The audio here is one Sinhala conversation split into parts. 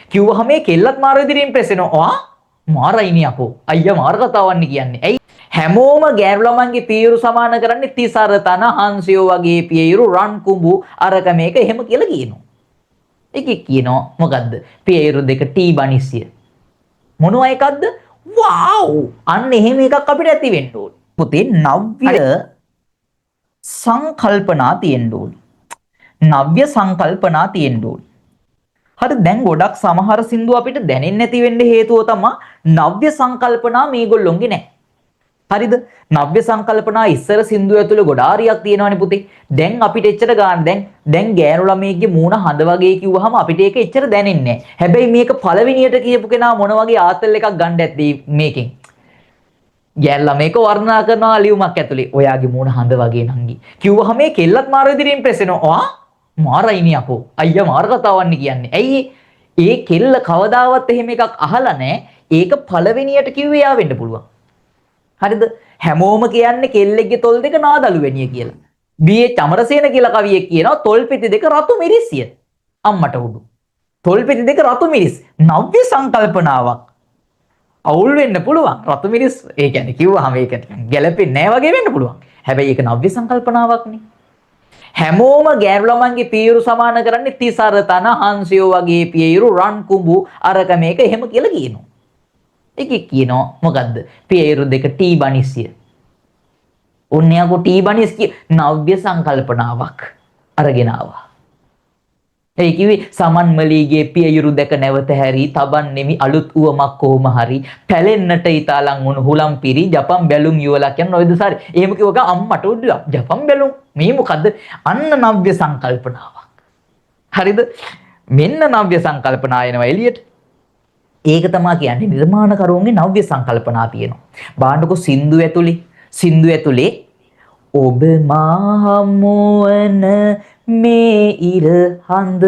කිව්වහම මේ කෙල්ලත් මාර විදිහට ඉම්ප්‍රෙස් වෙනවා. ආ මාරයිනේ යකෝ. අයියා මාර කතාවන්නේ කියන්නේ. ඇයි හැමෝම ගෑනු ළමන්ගේ පියවරු සමාන කරන්නේ තිසර තන හංසයෝ වගේ පියවරු රන් කුඹු අරක මේක එහෙම කියලා කියනවා. එකෙක් කියනවා මොකද්ද? පියවරු දෙක ටී බනිස්සිය. මොනවා එකක්ද? වාව්! අන්න එහෙම එකක් අපිට ඇති වෙන්න ඕනේ. පුතේ නව්‍ය සංකල්පනා තියෙන්න ඕනේ. නව්‍ය සංකල්පනා තියෙන්න ඕනේ. හරි, දැන් ගොඩක් සමහර සින්දු අපිට දැනෙන්නේ නැති වෙන්න හේතුව තමයි නව්‍ය සංකල්පනා මේගොල්ලොන්ගේ නැහැ. හරිද? නව්‍ය සංකල්පනා ඉස්සර සින්දුව ඇතුලේ ගොඩාරියක් තියෙනවනේ පුතේ. දැන් අපිට එච්චර ගන්න දැන් දැන් ගෑනු ළමයෙක්ගේ මූණ හඳ වගේ කිව්වහම අපිට ඒක එච්චර දැනෙන්නේ නැහැ. හැබැයි මේක පළවෙනියට කියපු කෙනා මොන වගේ ආතල් එකක් ගන්න ඇද්ද මේකෙන්? ගෑනු ළමයෙක්ව වර්ණනා කරනවා ලියුමක් ඇතුලේ. ඔයාගේ මූණ හඳ වගේ නංගි. කිව්වහම මේ කෙල්ලත් මාර විදිහට ඉම්ප්‍රෙස් වෙනවා. ආ මාරයිනේ යකෝ. අයියා මාර කතාවන්නේ කියන්නේ. ඇයි ඒ කෙල්ල කවදාවත් එහෙම එකක් අහලා නැහැ. ඒක පළවෙනියට කිව්වේ යා වෙන්න පුළුවන්. හරිද? හැමෝම කියන්නේ කෙල්ලෙක්ගේ තොල් දෙක නාදලු වැනිය කියලා. බී.එච්. අමරසේන කියලා කවියෙක් කියනවා තොල් පෙති දෙක රතු මිරිස්ය. අම්මට උඩු. තොල් පෙති දෙක රතු මිරිස්. නව්‍ය සංකල්පනාවක්. අවුල් වෙන්න පුළුවන්. රතු මිරිස් ඒ කියන්නේ කිව්වහම ඒක නිකන් ගැලපෙන්නේ නෑ වගේ වෙන්න පුළුවන්. හැබැයි ඒක නව්‍ය සංකල්පනාවක්නේ. හැමෝම ගෑනු ළමන්ගේ පියවරු සමාන කරන්නේ තිසර තන හංසයෝ වගේ පියවරු රන් කුඹු අරක මේක එහෙම කියලා කියනවා. එකෙක් කියනවා මොකද්ද? පියවරු දෙක ටී බනිස්සිය. ඔන්න යකෝ ටී බනිස් කිය නව්‍ය සංකල්පනාවක් අරගෙන ආවා. ඒ කිව්වේ සමන්මලීගේ පියයුරු දැක නැවත හැරී තබන්නෙමි අලුත් උවමක් කොහොම හරි පැලෙන්නට ඊතාලං වුණු හුලම් පිරි ජපන් බැලුම් යුවලක් යන නොයිද සාරි. එහෙම කිව්ව ගමන් අම්මට උඩ ජපන් බැලුම් මේ මොකද්ද? අන්න නව්‍ය සංකල්පනාවක්. හරිද? මෙන්න නව්‍ය සංකල්පනා එනවා එළියට. ඒක තමා කියන්නේ නිර්මාණකරුවන්ගේ නව්‍ය සංකල්පනා තියෙනවා. බලන්නකො සින්දු ඇතුලේ, සින්දු ඇතුලේ ඔබ මා හමුවන මේ ඉර හඳ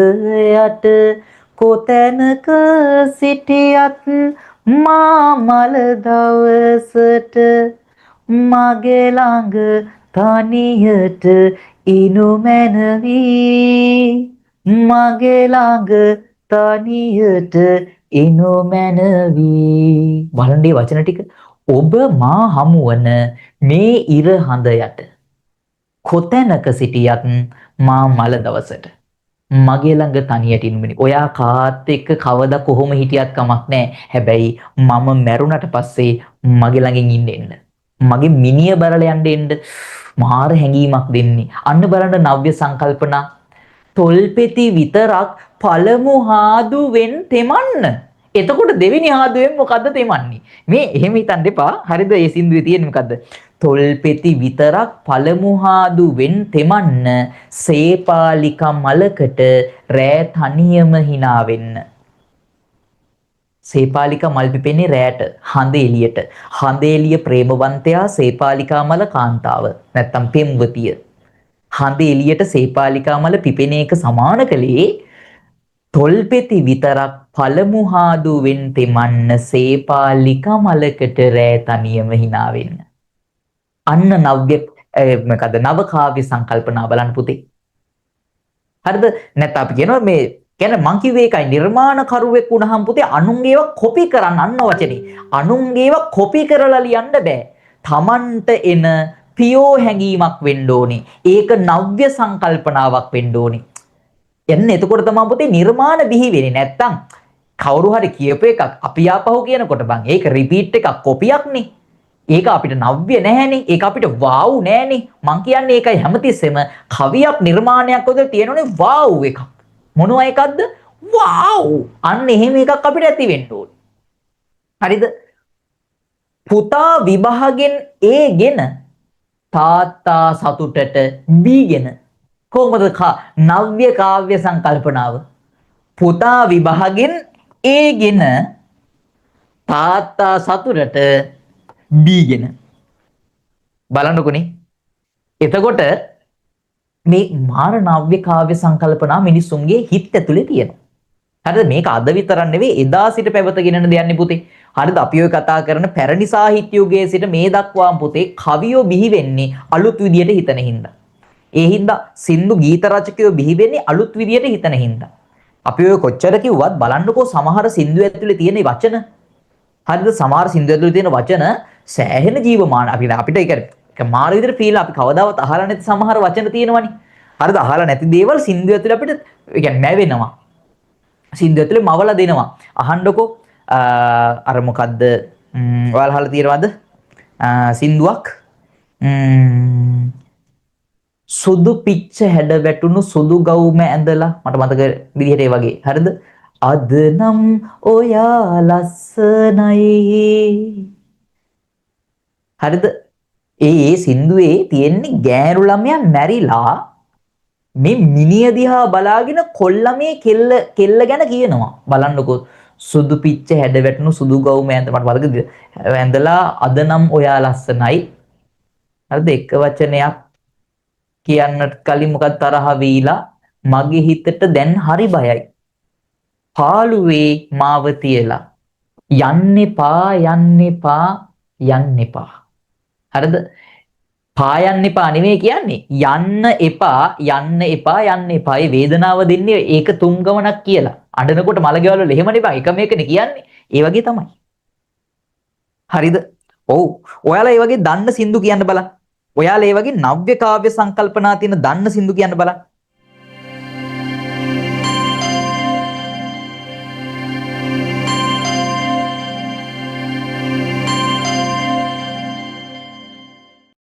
යට කොතැනක සිටියත් මා මල දවසට මගේ ළඟ තනියට ඉනු මැනවි, මගේ ළඟ තනියට ඉනු මැනවි. බලන්න මේ වචන ටික. ඔබ මා හමුවන මේ ඉර හඳ යට කොතැනක සිටියත් මා මල දවසට මගේ ළඟ තනියට ඉනු මැනවි. ඔයා කාත් එක්ක කවදා කොහොම හිටියත් කමක් නැහැ. හැබැයි මම මැරුණට පස්සේ මගේ ළඟින් ඉන්න එන්න. මගේ මිනිය බරල යන්න එන්න. මාර හැඟීමක් දෙන්නේ. අන්න බලන්න නව්‍ය සංකල්පනා. තොල්පෙති විතරක් පළමු හාදුවෙන් තෙමන්න. එතකොට දෙවෙනි හාදුවෙන් මොකද්ද තෙමන්නේ? මේ එහෙම හිතන්න එපා. හරිද? ඒ සින්දුවේ තියෙන්නේ මොකද්ද? තොල්පෙති විතරක් පළමු හාදුවෙන් තෙමන්න, සේපාලිකා මලකට රෑ තනියම හිනා වෙන්න. සේපාලිකා මල් පිපෙන්නේ රෑට, හඳ එළියට. හඳ එළිය ප්‍රේමවන්තයා, සේපාලිකා මල කාන්තාව නැත්තම් පෙම්වතිය. හඳ එළියට සේපාලිකා මල පිපෙන එක සමාන කළේ තොල්පෙති විතරක් පළමු හාදුවෙන් තෙමන්න, සේපාලිකා මලකට රෑ තනියම හිනා වෙන්න. අන්න නව්‍ය මොකද නව කාව්‍ය සංකල්පනා බලන්න පුතේ. හරිද? නැත්නම් අපි කියනවා මේ කියන්නේ මං කිව්වේ ඒකයි, නිර්මාණකරුවෙක් වුණාම පුතේ අනුන්ගේ ඒවා කොපි කරන්න, අන්න වචනේ. අනුන්ගේ ඒවා කොපි කරලා ලියන්න බෑ. තමන්ට එන පියෝ හැඟීමක් වෙන්න ඕනේ. ඒක නව්‍ය සංකල්පනාවක් වෙන්න ඕනේ. එන්න එතකොට තමයි පුතේ නිර්මාණ බිහි වෙන්නේ. නැත්තම් කවුරු හරි කියපු එකක් අපි ආපහු කියනකොට බං ඒක රිපීට් එකක්, කොපියක් නේ. ඒක අපිට නව්‍ය නෑනේ. ඒක අපිට වාව් නෑනේ. මං කියන්නේ ඒකයි, හැමතිස්සෙම කවියක් නිර්මාණයක් වගේ තියෙනෝනේ වාව් එකක්. මොනවා එකක්ද? වාව්. අන්න එහෙම එකක් අපිට ඇති වෙන්න ඕනේ. හරිද? පුතා විභාගෙන් ඒගෙන තාත්තා සතුටට බීගෙන. කොහොමද නව්‍ය කාව්‍ය සංකල්පනාව? පුතා විභාගෙන් ඒගෙන තාත්තා සතුටට බීගෙන. බලන්නකොනේ. එතකොට මේ මාර නව්‍ය කාව්‍ය සංකල්පනා මිනිස්සුන්ගේ හිත ඇතුලේ තියෙනවා. හරිද? මේක අද විතරක් නෙවෙයි, එදා සිට පැවතගෙන යන දෙයක් නේ පුතේ. හරිද? අපි ඔය කතා කරන පැරණි සාහිත්‍ය යුගයේ සිට මේ දක්වාම පුතේ කවියෝ බිහි වෙන්නේ අලුත් විදියට හිතන හින්දා. ඒ හින්දා සින්දු ගීත රචකයෝ බිහි වෙන්නේ අලුත් විදියට හිතන හින්දා. අපි ඔය කොච්චර කිව්වත් බලන්නකෝ සමහර සින්දු ඇතුලේ තියෙන වචන. හරිද? සමහර සින්දු ඇතුලේ තියෙන වචන සෑහෙන ජීවමාන. අපි අපිට ඒක ඒක මාර විදිහට ෆීල්, අපි කවදාවත් අහලා නැති සමහර වචන තියෙනවනේ. හරිද? අහලා නැති දේවල් සින්දු ඇතුලේ අපිට ඒ කියන්නේ මැවෙනවා. සින්දු ඇතුලේ මවලා දෙනවා. අහන්නකෝ අර මොකද්ද, ඔයාලා අහලා තියෙනවද සින්දුවක්, සුදු පිච්ච හැඩ වැටුණු සුදු ගවුම ඇඳලා, මට මතක විදිහට ඒ වගේ, හරිද? අද නම් ඔයා ලස්සනයි, හරිද? ඒ ඒ සින්දුවේ තියෙන්නේ ගෑනු ළමයා මැරිලා මේ මිනිය දිහා බලාගෙන කොල්ලමේ කෙල්ල කෙල්ල ගැන කියනවා. බලන්නකෝ, සුදු පිච්ච හැඩ වැටුණු සුදු ගවුම ඇඳ, මට මතකද, ඇඳලා අද නම් ඔයා ලස්සනයි, හරිද? එක වචනයක් කියන්නට කලින් මොකක්ද තරහ වීලා මගේ හිතට දැන් හරි බයයි, පාළුවේ මාව තියලා යන්න එපා, යන්න එපා, යන්න එපා, හරිද? පා යන්න එපා නෙමෙයි කියන්නේ, යන්න එපා, යන්න එපා, යන්න එපා. ඒ වේදනාව දෙන්නේ ඒක තුන් ගමනක් කියලා. අඬනකොට මලගෙවල් වල එහෙම නෙපා, එකම එකනේ කියන්නේ. ඒ වගේ තමයි, හරිද? ඔව්, ඔයාලා ඒ වගේ දන්න සින්දු කියන්න බලන්න. ඔයාලා ඒ වගේ නව්‍ය කාව්‍ය සංකල්පනා තියෙන දන්න සින්දු කියන්න බලන්න.